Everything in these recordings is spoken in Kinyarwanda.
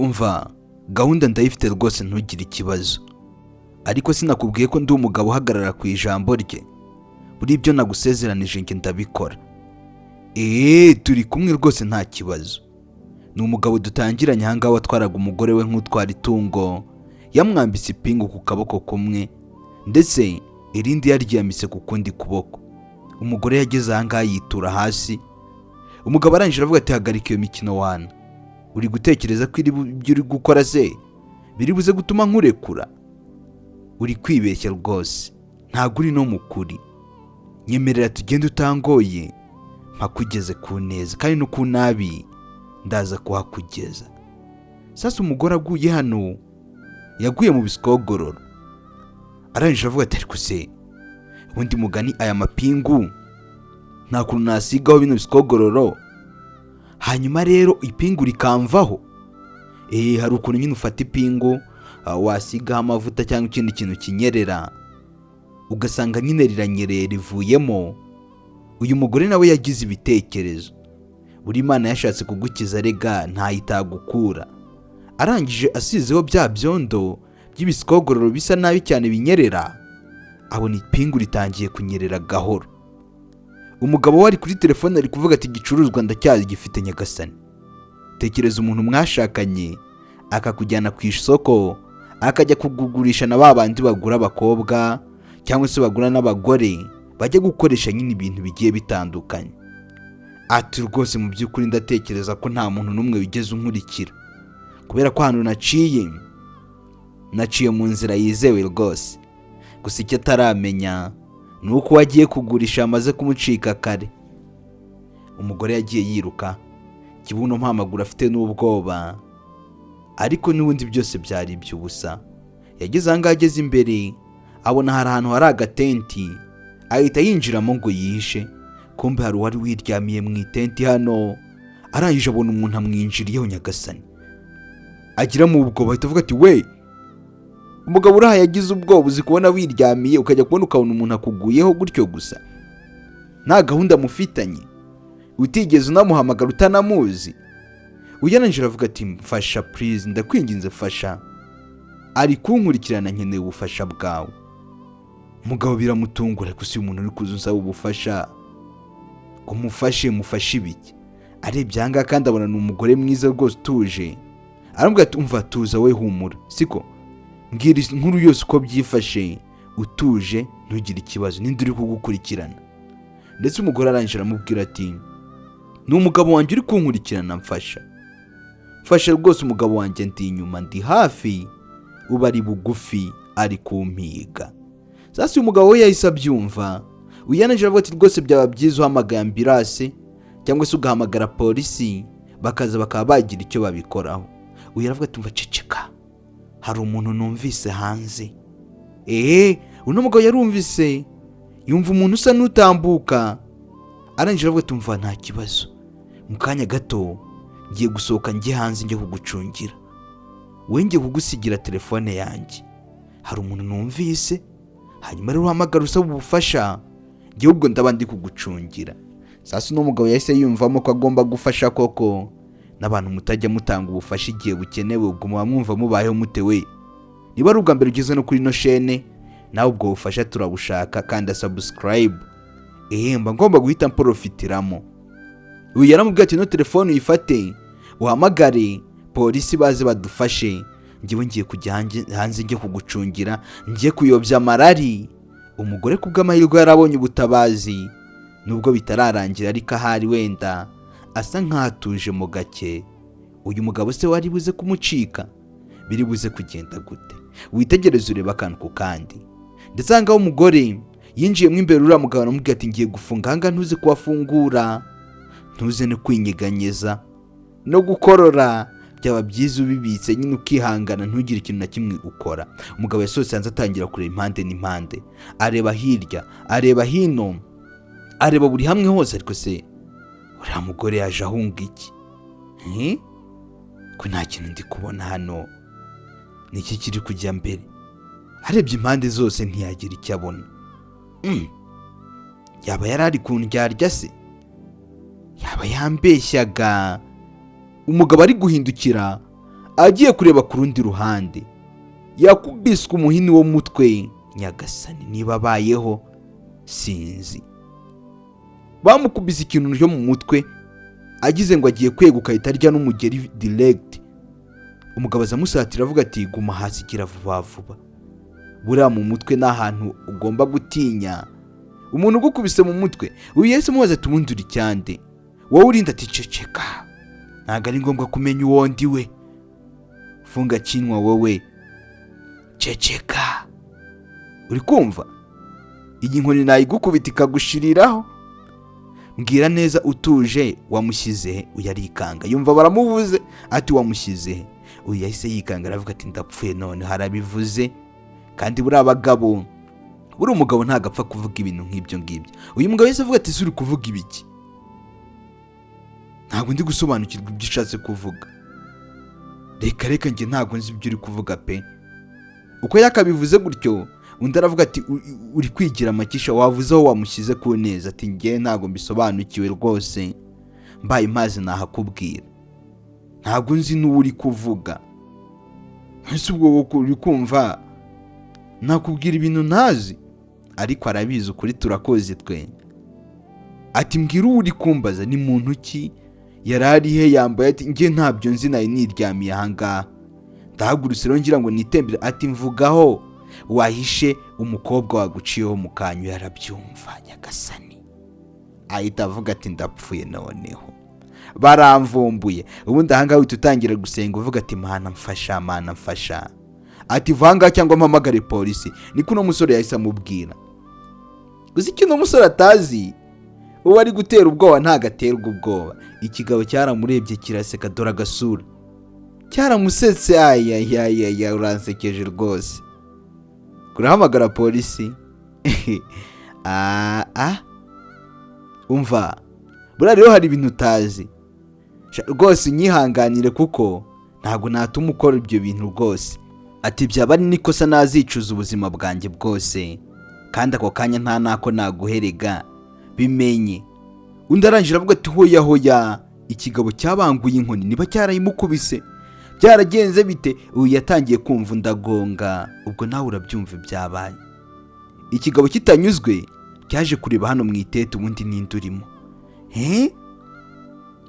Umva, gahunda ndayifite rwose, ntugire ikibazo. Ariko sinakubwiye ko ndi umugabo uhagarara ku ijambo rye? Buri ibyo nagusezeranije njye ndabikora. Eee, turi kumwe rwose, nta kibazo. Ni umugabo dutangiranye ahangaha watwaraga umugore we nk'utwara itungo. Yamwambitse ipingu ku kaboko kumwe, ndetse irindi yaryamitse ku kundi kuboko. Umugore yageze ahangaha yitura hasi. Umugabo arangije aravuga ati: "Hagarika iyo mikino wana. Uri gutekereza ko ibyo uri gukora se biri buze gutuma nkurekura? Uri kwibeshya rwose, ntabwo uri no mu kuri. Nyemerera tugende utangoye, mpakugeze ku neza, kandi no ku nabi ndaza kuhakugeza." Sasa umugore aguye hano, yaguye mu bisikogororo. Arangije avuga ati: "Ariko se ubundi mugani, aya mapingu nta kuntu nasigaho bino bisikogororo, hanyuma rero ipingu rikamvaho?" Hari ukuntu nyine ufata ipingu, wasigaho amavuta cyangwa ikindi kintu kinyerera, ugasanga nyine riranyereye, rivuyemo. Uyu mugore nawe yagize ibitekerezo. Buri Imana yashatse kugukiza rega ntayitagukura. Arangije asizeho bya byondo by'ibisikogororo bisa nabi cyane binyerera, abona ipingu ritangiye kunyerera gahoro. Umugabo we ari kuri telefone, ari kuvuga ati: "Igicuruzwa ndacyagifite, nyagasani." Tekereza umuntu mwashakanye akakujyana ku isoko, akajya kukugurisha na ba bandi bagura abakobwa cyangwa se bagura n'abagore, bajya gukoresha nyine ibintu bigiye bitandukanye. Ati: "Rwose mu by'ukuri ndatekereza ko nta muntu n'umwe wigeze unkurikira, kubera ko ahantu naciye, naciye mu nzira yizewe rwose." Gusa icyo ataramenya ni uko uwo agiye kugurisha yamaze kumucika kare. Umugore yagiye yiruka kibuno mpamaguru, afite n'ubwoba, ariko n'ubundi byose byari iby'ubusa. Yageze ahangaha, ageze imbere abona hari ahantu hari agatenti, ahita yinjiramo ngo yihishe. Kumbe hari uwari wiryamiye mu itenti hano. Arangije abona umuntu amwinjiriyeho. Nyagasani, agiramo ubwoba, ahita avuga ati: "We!" Umugabo uri aha yagize ubwoba. Uzi kubona wiryamiye, ukajya kubona ukabona umuntu akuguyeho gutyo gusa, nta gahunda mufitanye, utigeze unamuhamagara, utanamuzi? Ugereranyije aravuga ati: "Mfasha please, ndakwinginze fasha, ari kunkurikirana, nkeneye ubufasha bwawe." Umugabo biramutungura gusa, uyu muntu uri kuza unsaba ubufasha ngo mufashe, mufashe ibiki? Arebye ahangaha kandi abona ni umugore mwiza rwose utuje. Aramubwira ati: "Umva, tuza we, humura, siko? Mbwira inkuru yose uko byifashe utuje, ntugire ikibazo. Ninde uri kugukurikirana?" Ndetse umugore arangije aramubwira ati: "Ni umugabo wanjye uri kunkurikirana, mfasha, mfasha rwose, umugabo wanjye ndi inyuma, ndi hafi, uba ari bugufi, ari kumpiga." Sasa uyu mugabo we yahise abyumva. Uyananje aravuga ati: "Rwose byaba byiza uhamagaye ambulance cyangwa se ugahamagara polisi, bakaza bakaba bagira icyo babikoraho." Uyu aravuga ati: "Umva, ceceka, hari umuntu numvise hanze." Eee, uno mugabo yarumvise, yumva umuntu usa n'utambuka. Arangije aravuga ati: "Umva, nta kibazo, mu kanya gato ngiye gusohoka njye hanze, njye kugucungira we, ngiye kugusigira telefone yanjye. Hari umuntu numvise, hanyuma rero uhamagara usaba ubufasha, njyewe ubwo ndaba ndi kugucungira." Sasa uno mugabo yahise yiyumvamo ko agomba gufasha koko. N'abantu mutajya mutanga ubufasha igihe bukenewe, ubwo muba mwumva mubayeho mutewe? Niba ari ubwa mbere ugeze no kuri ino shene, nawe ubwo bufasha turabushaka, kandi subscribe. Ehe, mba ngomba guhita mporofitiramo. Uyu yaramubwiye ati: "Ino telefone uyifate, uhamagare polisi baze badufashe. Njyewe ngiye kujya hanze njye kugucungira, ngiye kuyobya amarari." Umugore ku bw'amahirwe yarabonye ubutabazi, nubwo bitararangira, ariko ahari wenda asa nk'atuje mu gake. Uyu mugabo se wari buze kumucika, biri buze kugenda gute? Witegereze, urebe akantu ku kandi. Ndetse aha ngaha umugore yinjiyemo imbere, uriya mugabo aramubwira ati: "Ngiye gufunga ahangaha, ntuze kuhafungura, ntuze no kwinyeganyeza no gukorora. Byaba byiza ubibitse nyine, ukihangana, ntugire ikintu na kimwe ukora." Umugabo yasohotse hanze, atangira kureba impande n'impande, areba hirya, areba hino, areba buri hamwe hose. Ariko se uriya mugore yaje ahunga iki? Ko nta kintu ndi kubona hano? Ni iki kiri kujya mbere? Arebye impande zose ntiyagira icyo abona. Yaba yari ari kundyarya se? Yaba yambeshyaga? Umugabo ari guhindukira, Agiye kureba ku rundi ruhande, yakubiswe umuhini wo mutwe. Nyagasani, niba abayeho sinzi. Bamukubise ikintu cyo mu mutwe, agize ngo agiye kweguka ahita arya n'umugeri direct. Umugabo aza amusatira, avuga ati: "Guma hasi, gira vuba vuba." Buriya mu mutwe ni ahantu ugomba gutinya umuntu ugukubise mu mutwe. Uyu yahise amubaza ati: "Ubundi uri cyande wowe urinda?" Ati: "Ceceka, ntabwo ari ngombwa kumenya uwo ndi we. Funga kinwa wowe, ceceka. Uri kumva iyi nkoni nayigukubita ikagushiriraho? Mbwira neza utuje, wamushyize he?" Uyu arikanga, yumva baramuvuze ati: "Wamushyize he?" Uyu yahise yikanga, aravuga ati: "Ndapfuye none, harabivuze." Kandi buriya abagabo, buriya umugabo ntabwo apfa kuvuga ibintu nk'ibyo ngibyo. Uyu mugabo yahise avuga ati: "Ese uri kuvuga ibiki? Ntabwo ndi gusobanukirwa ibyo ushatse kuvuga. Reka reka, njye ntabwo nzi ibyo uri kuvuga pe." Uko yakabivuze gutyo, undi aravuga ati: "Uri kwigira amakisha, wavuze aho wamushyize ku neza." Ati: "Njye ntabwo mbisobanukiwe rwose, mbaye imazi nahakubwira. Ntabwo nzi n'uwo uri kuvuga. Ese ubwo uri kumva nakubwira ibintu ntazi?" Ariko arabizi, ukuri turakoze twe. Ati: "Mbwira uwo uri kumbaza, ni muntu ki? Yari ari he? Yambaye?" Ati: "Njye ntabyo nzi, nari niryamiye ahangaha, ndahagurutse rero ngira ngo nitembere." Ati: "Mvugaho wahishe umukobwa waguciyeho mu kanyu." Yarabyumva, nyagasani, ahita avuga ati: "Ndapfuye noneho, baramvumbuye." Ubundi ahangaha uhita utangira gusenga, uvuga ati: "Mana mfasha, Mana mfasha." Ati: "Vanga cyangwa mpamagare polisi." Niko uno musore yahise amubwira. Gusa icyo uno musore atazi, uwo ari gutera ubwoba ntabwo aterwa ubwoba. Ikigabo cyaramurebye kiraseka, dore agasura, cyaramusetse: "Ayayayaya, uransekeje rwose, urahamagara polisi? Ah, umva, buriya rero hari ibintu utazi. Rwose unyihanganire, kuko ntabwo natuma ukora ibyo bintu rwose." Ati: "Byaba ari n'ikosa nazicuza ubuzima bwanjye bwose, kandi ako kanya nta nako naguherega, bimenye." Undi arangije aravuga ati: "Hoya hoya." Ikigabo cyabanguye inkoni, niba cyarayimukubise byaragenze bite? Uyu yatangiye kumva ndagonga, ubwo nawe urabyumva ibyabaye. Ikigabo kitanyuzwe cyaje kureba hano mu itete, ubundi ninde urimo he?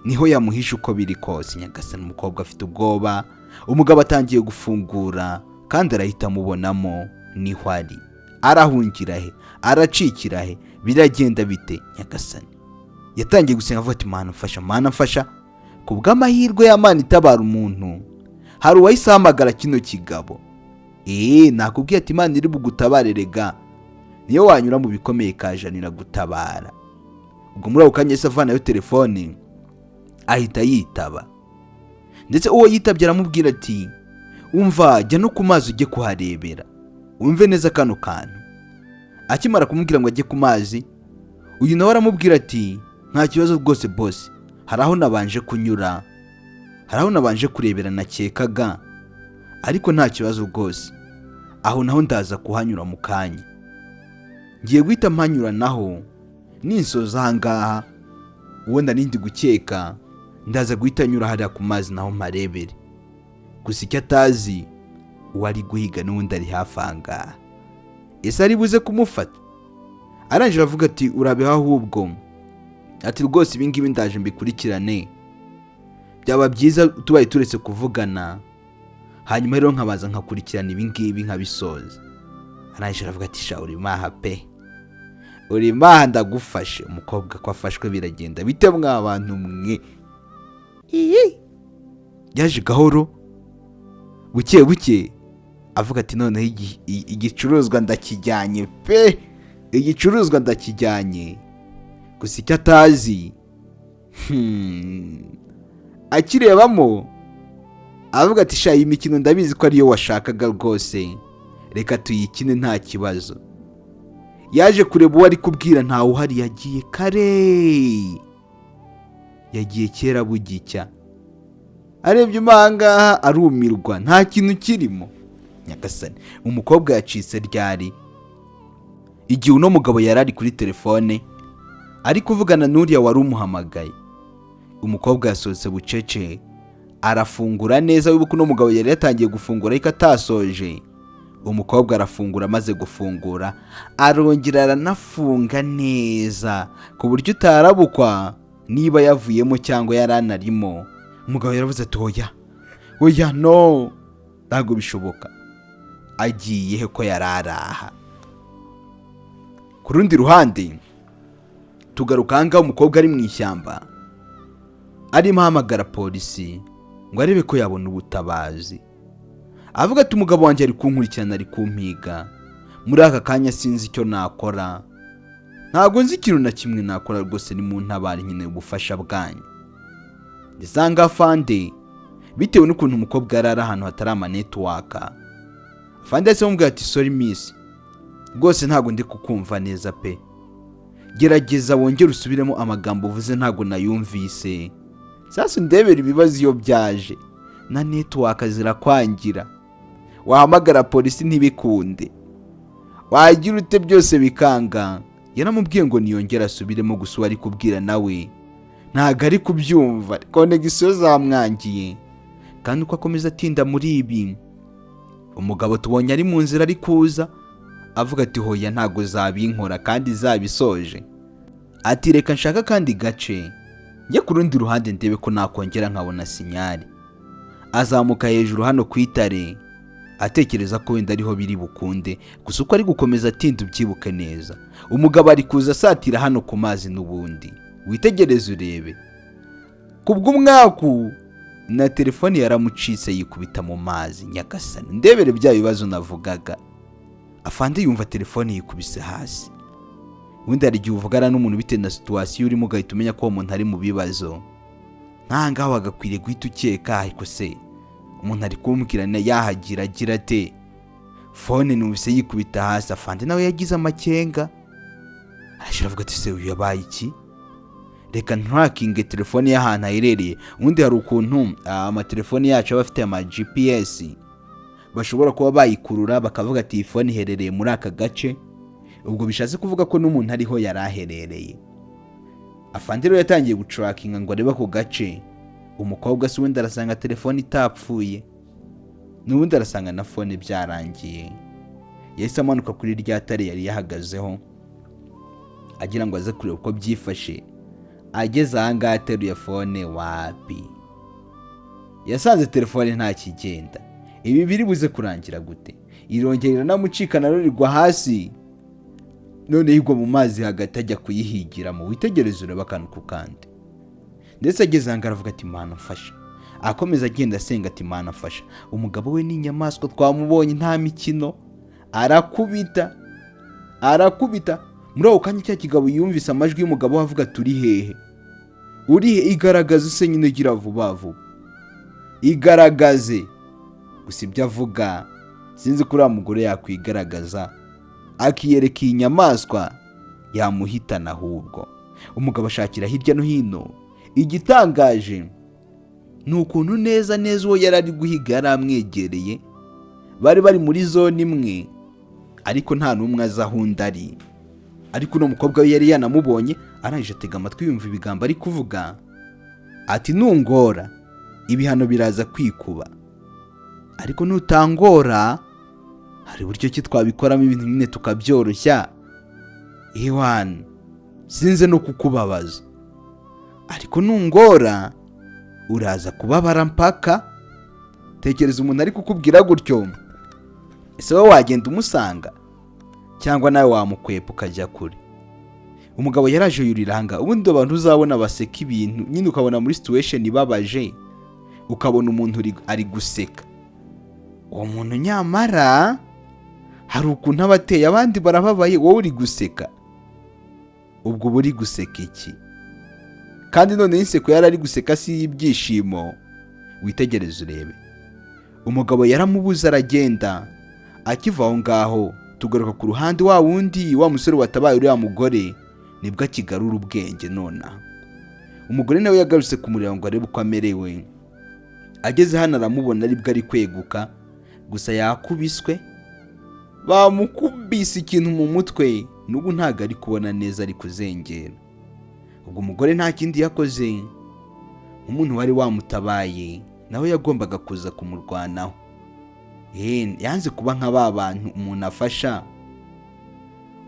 Niho yamuhishe uko biri kose. Nyagasani, umukobwa afite ubwoba. Umugabo atangiye gufungura kandi arahita amubonamo, niho ari. Arahungira he? Aracikira he? Biragenda bite? Nyagasani, yatangiye gusenga avuga ati: "Mana mfasha, Mana mfasha." Ku bw'amahirwe y'Amana itabara umuntu, hari uwahise ahamagara kino kigabo. Eee, nakubwiye ati Imana iri bugutabare rega, niyo wanyura mu bikomeye kajanira gutabara. Ubwo muri ako kanya yahise avanayo telefone, ahita yitaba. Ndetse uwo yitabye aramubwira ati: "Umva, jya no ku mazi ujye kuharebera wumve neza kano kantu." Akimara kumubwira ngo ajye ku mazi, uyu nawe aramubwira ati: "Nta kibazo rwose boss, hari aho nabanje kunyura, hari aho nabanje kurebera nakekaga, ariko nta kibazo rwose, aho naho ndaza kuhanyura mu kanya. Ngiye guhita mpanyura naho ninsoza ahangaha. Uwo nari ndi gukeka, ndaza guhita nyura hariya ku mazi naho mparebere." Gusa icyo atazi, uwo ari guhiga n'ubundi ari hafi ahangaha. Ese ari buze kumufata? Arangije aravuga ati: "Urabeho ahubwo." Ati: "Rwose ibi ngibi ndaje mbikurikirane, byaba byiza tubaye turetse kuvugana, hanyuma rero nkabaza nkakurikirana ibi ngibi nkabisoza." Arangije aravuga ati: "Sha, uri maha pe, uri maha, ndagufashe." Umukobwa ko afashwe, biragenda bite mwa bantu mwe? Iyi yaje gahoro, buke buke, avuga ati: "Noneho igicuruzwa ndakijyanye pe, igicuruzwa ndakijyanye." Gusa icyo atazi, akirebamo avuga ati: "Sha, iyi mikino ndabizi ko ariyo washakaga rwose, reka tuyikine, nta kibazo." Yaje kureba uwo ari kubwira, ntawe uhari, yagiye kare, yagiye kera bugicya. Arebye ahangaha arumirwa, nta kintu kirimo. Nyagasani, umukobwa yacitse ryari? Igihe uno mugabo yari ari kuri telefone ari kuvugana n'uriya wari umuhamagaye, umukobwa yasohotse bucece. Arafungura neza. Wibuke uno mugabo yari yatangiye gufungura ariko atasoje. Umukobwa arafungura, amaze gufungura arongera aranafunga neza ku buryo utarabukwa niba yavuyemo cyangwa yari anarimo. Umugabo yaravuze ati: "Oya, oya, no, ntabwo bishoboka. Agiye he ko yari araha?" Ku rundi ruhande tugaruka aha ngaha, umukobwa ari mu ishyamba arimo ahamagara polisi ngo arebe ko yabona ubutabazi. Avuga ati: "Umugabo wanjye ari kunkurikirana, ari kumpiga muri aka kanya. Sinzi icyo nakora, ntabwo nzi ikintu na kimwe nakora rwose. Ni mu ntabare, nkeneye ubufasha bwanyu." Ndetse aha ngaha afande, bitewe n'ukuntu umukobwa yari ari ahantu hatari ama network, afande yahise amubwira ati: "Sorry miss, rwose ntabwo ndi kukumva neza pe. Gerageza wongere usubiremo amagambo uvuze, ntabwo nayumvise." Sasa ndebera ibibazo iyo byaje na network zirakwangira. Wahamagara polisi ntibikunde, wagira ute, byose bikanga. Yaramubwiye ngo niyongere asubiremo, gusa uwo ari kubwira nawe ntabwo ari kubyumva, connexion zamwangiye. Kandi uko akomeza atinda muri ibi, umugabo tubonye ari mu nzira ari kuza, avuga ati: "Hoya, ntabwo zabinkora kandi zabisoje." Ati: "Reka nshaka akandi gace njye ku rundi ruhande ndebe ko nakongera nkabona signal." Azamuka hejuru hano ku itare, atekereza ko wenda ariho biri bukunde. Gusa uko ari gukomeza atinda, ubyibuke neza, umugabo ari kuza asatira hano ku mazi n'ubundi. Witegereze urebe kubw'umwaku na telefone yaramucitse yikubita mu mazi. Nyagasani, ndebere bya bibazo navugaga. Afande yumva telefone yikubise hasi. Ubundi hari igihe uvugana n'umuntu bitewe na situation urimo, ugahita umenya ko uwo muntu ari mu bibazo. Nk'aha ngaha wagakwiriye guhita ukeka: ariko se umuntu ari kumbwira yahagira agira ate? Phone numvise yikubita hasi. Afande nawe yagize amakenga, arashira avuga ati: "Se uyu yabaye iki? Reka ntrackinge telefone y'ahantu aherereye." Ubundi hari ukuntu amatelefone yacu aba afite ama GPS, bashobora kuba bayikurura bakavuga ati: "Iyi phone iherereye muri aka gace." Ubwo bishatse kuvuga ko n'umuntu ariho yari aherereye. Afande rero yatangiye gutrackinga ngo arebe ako gace umukobwa se. Ubundi arasanga telefone itapfuye, n'ubundi arasanga na phone byarangiye. Yahise amanuka kuri rya tare yari yahagazeho agira ngo aze kureba uko byifashe. Ageze ahangaha ateruye phone, wapi, yasanze telefone nta kigenda. Ibi biri buze kurangira gute? Irongera iranamucika, nayo rigwa hasi, noneho igwa mu mazi hagati ajya kuyihigiramo. Witegereze urebe akantu ku kandi. Ndetse ageze ahangaha aravuga ati: "Mana mfasha." Akomeza agenda asenga ati: "Mana mfasha." Umugabo we ni inyamaswa, twamubonye, nta mikino, arakubita, arakubita. Muri ako kanya cya kigabo yumvise amajwi y'umugabo we avuga ati: "Uri hehe? Uri he? Igaragaze se nyine, gira vuba vuba, igaragaze." Gusa ibyo avuga, sinzi ko uriya mugore yakwigaragaza akiyereka iyi nyamaswa yamuhitana. Ahubwo umugabo ashakira hirya no hino. Igitangaje ni ukuntu neza neza uwo yari ari guhiga yari amwegereye, bari bari muri zone imwe, ariko nta n'umwe azi aho undi ari. Ariko uno mukobwa we yari yanamubonye. Arangije atega amatwi yumva ibigambo ari kuvuga ati: "Nungora ibihano biraza kwikuba, ariko nutangora hari uburyo ki twabikoramo ibintu nyine tukabyoroshya. Ewana, sinze no kukubabaza, ariko nungora uraza kubabara mpaka." Tekereza umuntu ari kukubwira gutyo, ese wowe wagenda umusanga cyangwa nawe wamukwepa ukajya kure? Umugabo yaraje yurira ahangaha. Ubundi abantu uzabona baseka ibintu nyine, ukabona muri situation ibabaje, ukabona umuntu ari guseka, uwo muntu nyamara hari ukuntu aba ateye. Abandi barababaye, wowe uri guseka, ubwo uba uri guseka iki? Kandi noneho inseko yari ari guseka si iy'ibyishimo. Witegereze urebe, umugabo yaramubuze aragenda. Akiva aho ngaho tugaruka ku ruhande, wa wundi wa musore watabaye uriya mugore nibwo akigarura ubwenge nonaha. Umugore nawe yagarutse kumureba ngo arebe uko amerewe. Ageze hano aramubona, aribwo ari kweguka. Gusa yakubiswe, bamukubise ikintu mu mutwe, n'ubu ntabwo ari kubona neza, ari kuzengera. Ubwo umugore nta kindi yakoze, nk'umuntu wari wamutabaye Nawe yagombaga kuza kumurwanaho. Yanze kuba nka ba bantu umuntu afasha,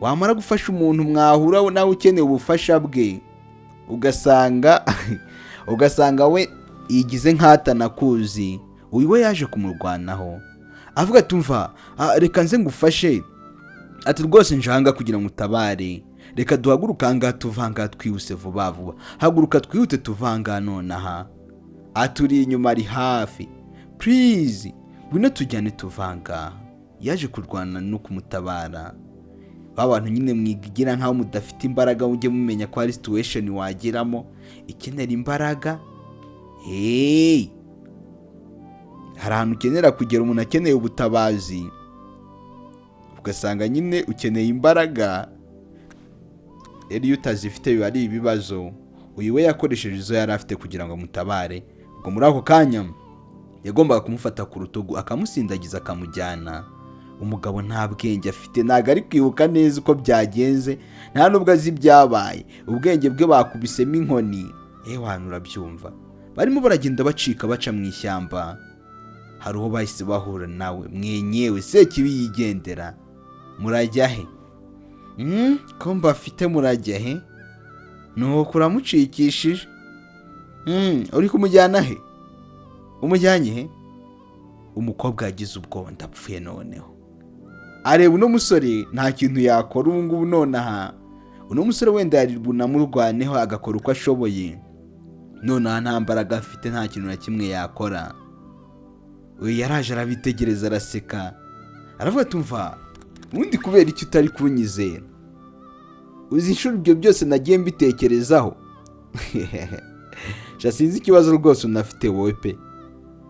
wamara gufasha umuntu, mwahura nawe ukeneye ubufasha bwe, ugasanga we yigize nk'atanakuzi. Uyu we yaje kumurwanaho, avuga ati: "Umva, reka nze ngufashe." Ati: "Rwose njanga kugira ngo utabare. Reka duhaguruke ahangaha, tuve ahangaha twihuse vuba vuba. Haguruka twihute, tuve ahangaha nonaha." Aturi inyuma, ari hafi. "Please, ngwino tujyane, tuve ahangaha." Yaje kurwana no kumutabara. Ba bantu nyine mwigira nkaho mudafite imbaraga, mujye mumenya ko hari situation wageramo ikenera imbaraga. Hey! Hari ahantu ukenera kugera, umuntu akeneye ubutabazi, ugasanga nyine ukeneye imbaraga. Rero iyo utazifite biba ari ibibazo. Uyu we yakoresheje izo yari afite kugira ngo amutabare. Ubwo muri ako kanya yagombaga kumufata ku rutugu, akamusindagiza, akamujyana. Umugabo nta bwenge afite, ntabwo ari kwibuka neza uko byagenze, nta nubwo azi ibyabaye. Ubwenge bwe bakubisemo inkoni. Ewe hantu urabyumva, barimo baragenda bacika, baca mu ishyamba, hari uwo bahise bahura nawe mwenyewe, Sekibi yigendera. "Murajya he? Ko mbafite, murajya he?" Nuko uramucikishije. Uri kumujyana he? Umujyanye he?" Umukobwa yagize ubwoba: "Ndapfuye noneho." Areba uno musore, nta kintu yakora ubu ngubu nonaha. Uno musore wenda yari bunamurwaneho, agakora uko ashoboye. Nonaha nta mbaraga afite, nta kintu na kimwe yakora. Uyu yaraje, arabitegereza, araseka, aravuga ati: "Umva, ubundi kubera icyo utari kunyizera? Uzi inshuro ibyo byose nagiye mbitekerezaho? Sha, sinzi ikibazo rwose unafite wowe pe,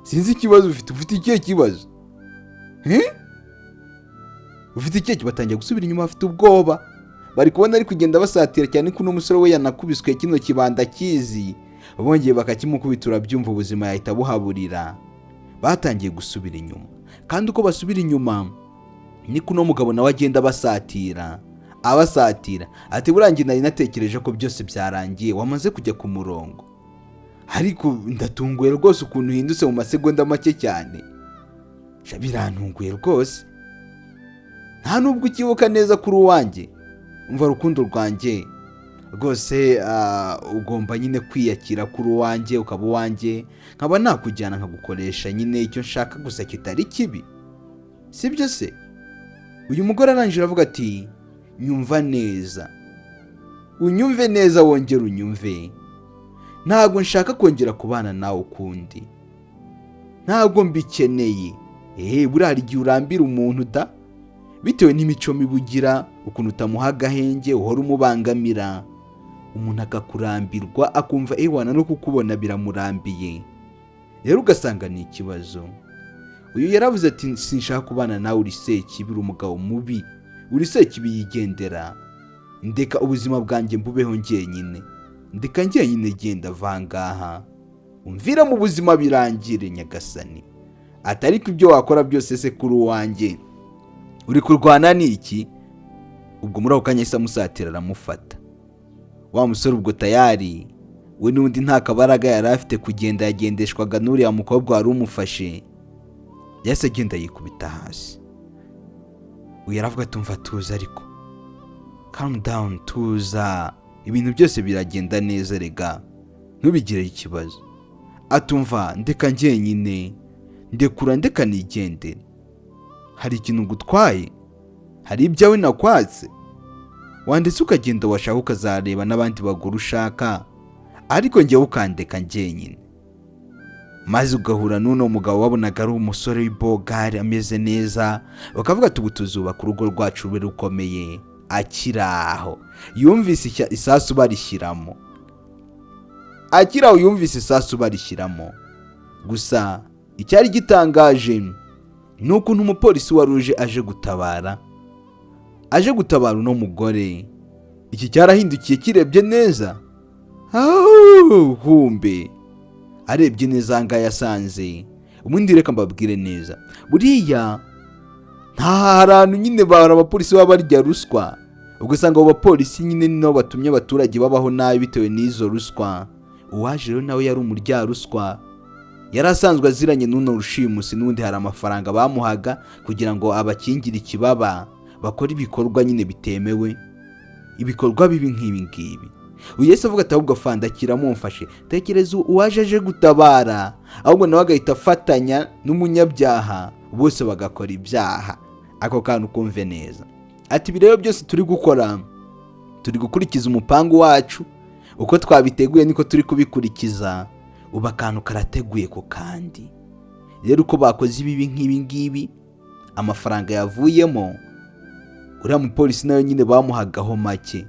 sinzi ikibazo ufite. Ufite ikihe kibazo? Eh? Ufite ikihe kibazo?" Batangiye gusubira inyuma, bafite ubwoba. Bari kubona ari kugenda basatira cyane, ko uno musore we yanakubiswe kino kibanda kizi, bongeye bakakimukubita, urabyumva, ubuzima yahita buhaburira. Batangiye gusubira inyuma, kandi uko basubira inyuma niko uno mugabo nawe agenda abasatira, abasatira. Ati: "Burangiye, nari natekereje ko byose byarangiye, wamaze kujya ku murongo, ariko ndatunguye rwose ukuntu uhindutse mu masegonda make cyane. Sha, birantunguye rwose, nta nubwo ukibuka neza kuri uwanjye. Umva rukundo rwanjye, rwose ugomba nyine kwiyakira kuri uwanjye, ukaba uwanjye, nkaba nakujyana nkagukoresha nyine icyo nshaka gusa kitari kibi, sibyo se?" Uyu mugore arangije aravuga ati: "Nyumva neza, unyumve neza, wongere unyumve. Ntabwo nshaka kongera kubana nawe ukundi, ntabwo mbikeneye." Eee, buriya hari igihe urambira umuntu da, bitewe n'imico mibi ugira, ukuntu utamuha agahenge, uhora umubangamira, umuntu akakurambirwa, akumva ewana no kukubona biramurambiye. Rero ugasanga ni ikibazo. Uyu yaravuze ati: "Sinshaka kubana nawe, uri sekibi, uri umugabo mubi, uri sekibi yigendera. Ndeka ubuzima bwanjye mbubeho njyenyine, ndeka njyenyine, genda vangaha, umvira mu buzima birangire." Nyagasani! Atari ko ibyo wakora byose se, kuri uwanjye uri kurwana ni iki? Ubwo muri ako kanya ahise amusatira, aramufata wa musore. Ubwo tayari we n'undi nta kabaraga yari afite kugenda, yagendeshwaga n'uriya mukobwa wari umufashe. Yahise agenda yikubita hasi. Uyu aravuga ati: "Umva, tuza ariko, calm down, tuza, ibintu byose biragenda neza, rega ntubigire ikibazo." Atumva: "Ndeka njyenyine, ndekura, ndeka nigendere. Hari ikintu ngutwaye? Hari ibyawe nakwatse? Wandetse ukagenda, washaka ukazareba n'abandi bagore ushaka, ariko njyewe ukandeka njyenyine." Maze ugahura n'uno mugabo wabonaga ari umusore w'ibogari, ameze neza, bakavuga ati: "Ubu tuzubaka urugo rwacu rube rukomeye." Akiri aho yumvise isasu barishyiramo. Akiri aho yumvise isasu barishyiramo. Gusa icyari gitangaje ni ukuntu umupolisi wari uje aje gutabara, aje gutabara uno mugore, iki cyarahindukiye kirebye neza. Humbe arebye neza aha ngaha yasanze ubundi. Reka mbabwire neza, buriya nta hantu nyine bari abapolisi baba barya ruswa, ugasanga abo bapolisi nyine ni nabo batumye abaturage babaho nabi bitewe n'izo ruswa. Uwaje rero nawe yari umuryaruswa. Yari asanzwe aziranye n'uno rushimusi, n'ubundi hari amafaranga bamuhaga kugira ngo abakingire ikibaba, bakore ibikorwa nyine bitemewe, ibikorwa bibi nk'ibi ngibi. Uyu yahise avuga ati: "Ahubwo afande, mumfashe." Tekereza uwaje aje gutabara, ahubwo nawe agahita afatanya n'umunyabyaha, bose bagakora ibyaha. Ako kantu kumve neza. Ati: "Ibi rero byose turi gukora, turi gukurikiza umupangu wacu uko twabiteguye, niko turi kubikurikiza. Ubu akantu karateguye." Ku kandi rero, uko bakoze ibibi nk'ibi ngibi, amafaranga yavuyemo, uriya mupolisi nawe nyine bamuhagaho make.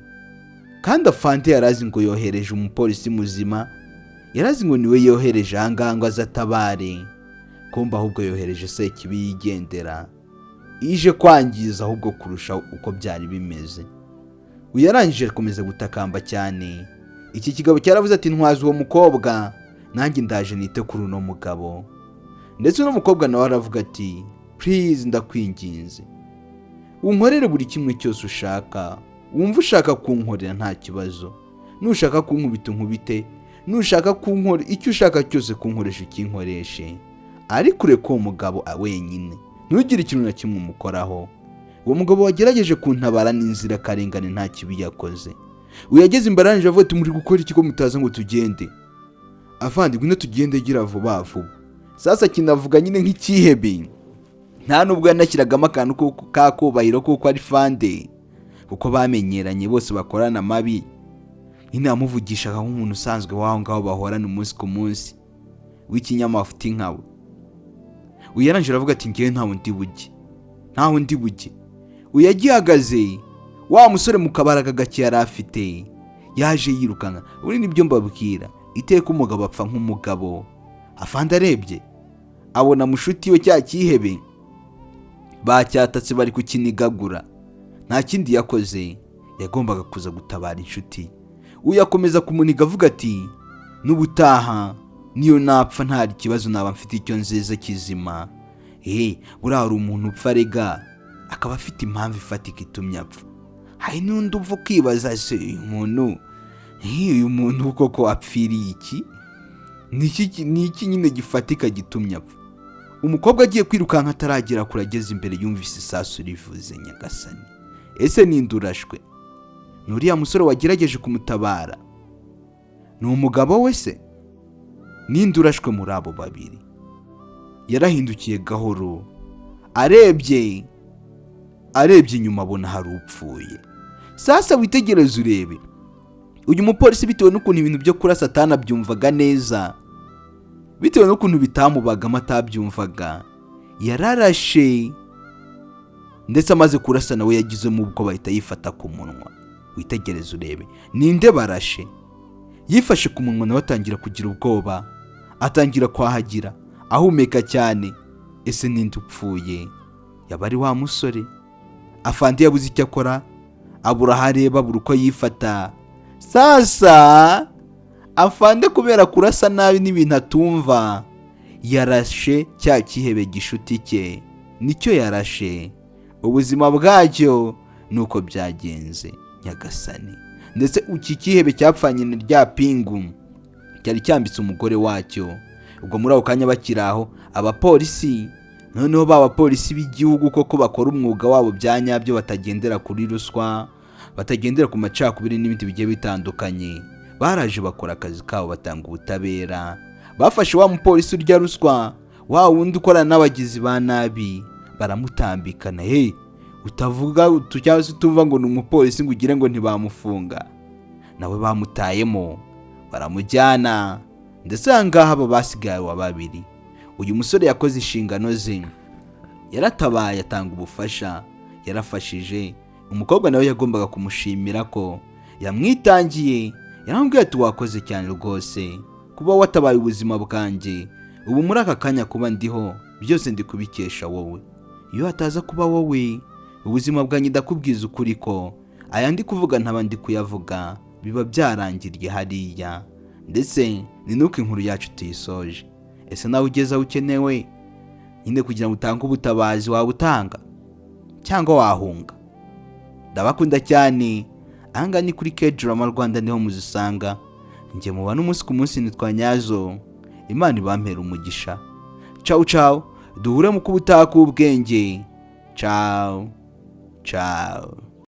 Kandi afande yari azi ngo yohereje umupolisi muzima, yari azi ngo niwe yohereje ahangaha ngo aze atabare. Kumva ahubwo yohereje sekibi yigendera, ije kwangiza ahubwo kurusha uko byari bimeze. Uyu yarangije akomeza gutakamba cyane. Iki kigabo cyaravuze ati: "Ntwaza uwo mukobwa, nanjye ndaje nite kuri uno mugabo." Ndetse uno mukobwa nawe aravuga ati: "Please, ndakwinginze, unkorere buri kimwe cyose ushaka, wumva ushaka kunkorera, nta kibazo. Nushaka kunkubita unkubite, nushaka kunkora icyo ushaka cyose kunkoresha ukinkoreshe, ariko ureke uwo mugabo wenyine, ntugire ikintu na kimwe umukoraho. Uwo mugabo wagerageje kuntabara n'inzirakarengane, nta kibi yakoze." Uyu yageze imbere, arangije avuga ati: "Muri gukora iki ko mutaza ngo tugende? Afande, ngwino tugende, gira vuba vuba." Sasa kinavuga nyine nk'icyihebe, nta nubwo yanashyiragamo akantu k'akubahiro kuko ari fande, kuko bamenyeranye bose bakorana amabi. Nyine yamuvugishaga nk'umuntu usanzwe w'aho ngaho bahorana umunsi ku munsi, w'ikinyamafuti nkawe. Uyu yarangije aravuga ati: "Ngewe ntawe ndi bujye, ntawe ndi bujye." Uyu yagihagaze, wa musore mu kabaraga gake yari afite yaje yirukanka. Ubu nibyo mbabwira, iteka umugabo apfa nk'umugabo. Afande arebye abona mushuti we cya cyihebe bacyatatse, bari kukinigagura. Nta kindi yakoze, yagombaga kuza gutabara inshuti. Uyu akomeza kumuniga avuga ati: "N'ubutaha niyo napfa nta kibazo, naba mfite icyo nziza kizima." Buriya hari umuntu upfa rega akaba afite impamvu ifatika itumye apfa, hari n'undi upfa ukibaza: "Se uyu muntu, uyu muntu koko apfiriye iki? Ni iki nyine gifatika gitumye apfa?" Umukobwa agiye kwirukanka, ataragera kure, ageze imbere yumvise isasu rivuze. Nyagasani, ese ninde urashwe? Ni uriya musore wagerageje kumutabara? Ni umugabo we se? Ninde urashwe muri abo babiri? Yarahindukiye gahoro, arebye, arebye inyuma abona hari upfuye. Sasa witegereze urebe uyu mupolisi, bitewe n'ukuntu ibintu byo kurasa atanabyumvaga neza, bitewe n'ukuntu bitamubagamo, atabyumvaga, yararashe. Ndetse amaze kurasa nawe yagizemo ubwo bahita yifata ku munwa. Witegereze urebe ninde barashe. Yifashe ku munwa, nawe atangira kugira ubwoba, atangira kwahagira, ahumeka cyane. Ese ninde upfuye? Yaba ari wa musore? Afande yabuze icyo akora, abura aho areba, abura uko yifata. Sasa afande, kubera kurasa nabi n'ibintu atumva, yarashe cya kihebe gishuti cye, nicyo yarashe. Ubuzima bwacyo ni uko byagenze. Nyagasani! Ndetse iki kihebe cyapfanye na rya pingu cyari cyambitse umugore wacyo. Ubwo muri ako kanya bakiri aho, abapolisi noneho, ba bapolisi b'igihugu koko bakora umwuga wabo bya nyabyo, batagendera kuri ruswa, batagendera ku macakubiri n'ibindi bigiye bitandukanye, baraje bakora akazi kabo, batanga ubutabera. Bafashe wa mupolisi urya ruswa, wa wundi ukorana n'abagizi ba nabi, baramutambikana. Hey, utavuga utu cyangwa se utumva ngo ni umupolisi ngo ugire ngo ntibamufunga, nawe bamutayemo baramujyana. Ndetse aha ngaha aba basigaye wa babiri. Uyu musore yakoze inshingano ze, yaratabaye, atanga ubufasha, yarafashije. Umukobwa nawe yagombaga kumushimira ko yamwitangiye. Yaramubwiye ati: "Wakoze cyane rwose kuba watabaye ubuzima bwanjye. Ubu muri aka kanya kuba ndiho byose ndi kubikesha wowe. Iyo hataza kuba wowe, ubuzima bwanjye, ndakubwiza ukuri ko aya ndi kuvuga ntaba ndi kuyavuga, biba byarangiriye hariya." Ndetse ni nuko inkuru yacu tuyisoje. Ese nawe ugeze aho ukenewe nyine kugira ngo utange ubutabazi, waba utanga cyangwa wahunga? Ndabakunda cyane. Ahangaha ni kuri K-Drama Rwanda, niho muzisanga. Njye muba n'umunsi ku munsi nitwa Nyazo. Imana ibampera umugisha. Cawu cawu, duhure mu kubutaka ubwenge. Cawu cawu.